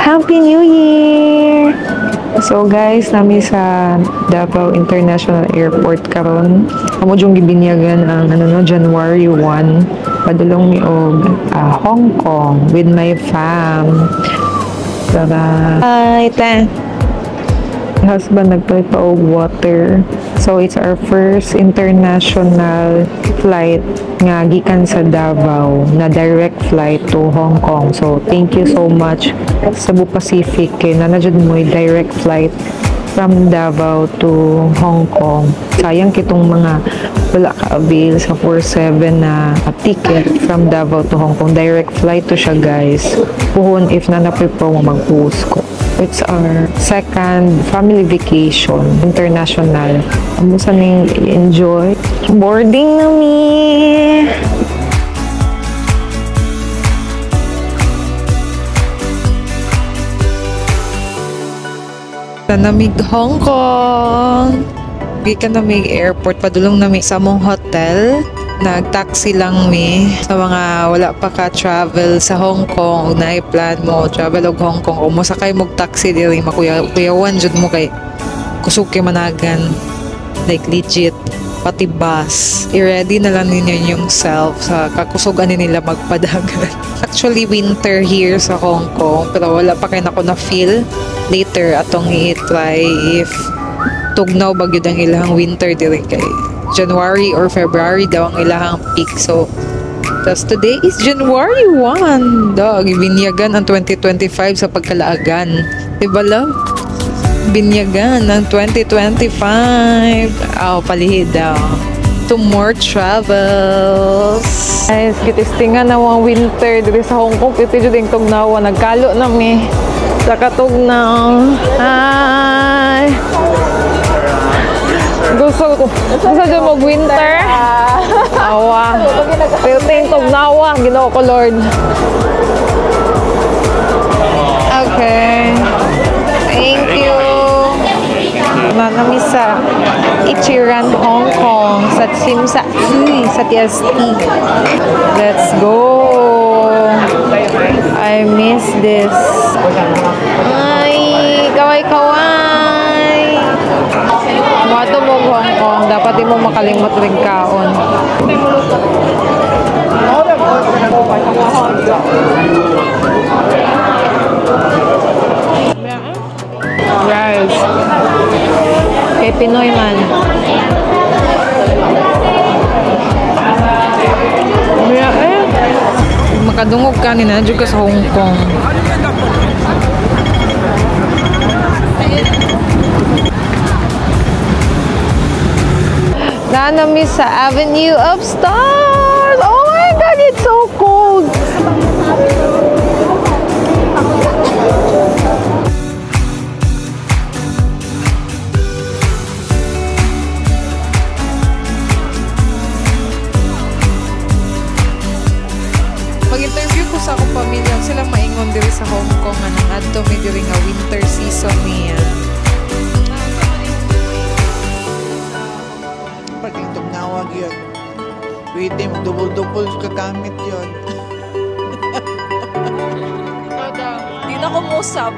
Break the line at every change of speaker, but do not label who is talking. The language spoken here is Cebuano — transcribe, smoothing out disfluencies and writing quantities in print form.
Happy New Year! So guys, nami sa Davao International Airport karon. Amo jung gibinyagan ang ano no, January 1. Padulong mi og Hong Kong with my fam. Tara. Hi, te. Husband nagpalit pa og water. So it's our first international flight nga gikan sa Davao na direct flight to Hong Kong. So thank you so much, Cebu Pacific, kay naa na jud mo'y direct flight from Davao to Hong Kong. Sayang kitong mga wala ka-avail sa 47 na ticket from Davao to Hong Kong. Direct flight to siya, guys. Puhon if naa na po'y promo, mag-post ko. It's our second family vacation, international. Amo sa ning enjoy. Boarding na mi! Namig Hong Kong! Gikan na mig airport, padulong na mi sa among hotel. Nag-taxi lang mi. Sa mga wala pa ka-travel sa Hong Kong, ug naay plan mo travel og Hong Kong, o mosakay mog taxi diri, makuyawan jud mo kay kusog kay managan. Like legit, pati bus. I-ready na lang ninyo yung self sa kakusog ani nila magpadagan. Actually, winter here sa Hong Kong, pero wala pa kay nako na feel. Later, atong i-try if tugnaw ba gyud ang ilahang winter diri kay January or February daw ang ilahang peak. So, tas today is January 1. Dog, binyagan ang 2025 sa pagkalaagan. Diba, love? Binyagan ang 2025. Aw, palihid daw. To more travels. Guys, gitistingan na ang winter diri sa Hong Kong. Piti jud yung tugnawa. Nagkalo na mi sa katugnaw. Hi! Gusto ko. Gusto dyan mag-winter? Awa. Pero yung tugnawa. Ginoo ko, Lord. Okay. Thank you. Manami sa Ichiran, Hong Kong. Sa Tsim Sha Tsui, sa TST. Let's go. I miss this. Ay, kaway-kaway. Moadto mo Hong Kong, dapat di mo makalimot rin kaon. Rice. Kay Pinoy man. Yeah, eh. Makadungog ka ni na ka sa Hong Kong. Nanami sa Avenue of Stars! Oh my God, it's so cold! Mag-interview ko sa akong pamilya, sila maingon diri sa Hong Kong nga nang adto mi diri nga winter season niya.
Pagking tugnawa yun. Pwede mo double-double kagamit yun.
Di na ko musab.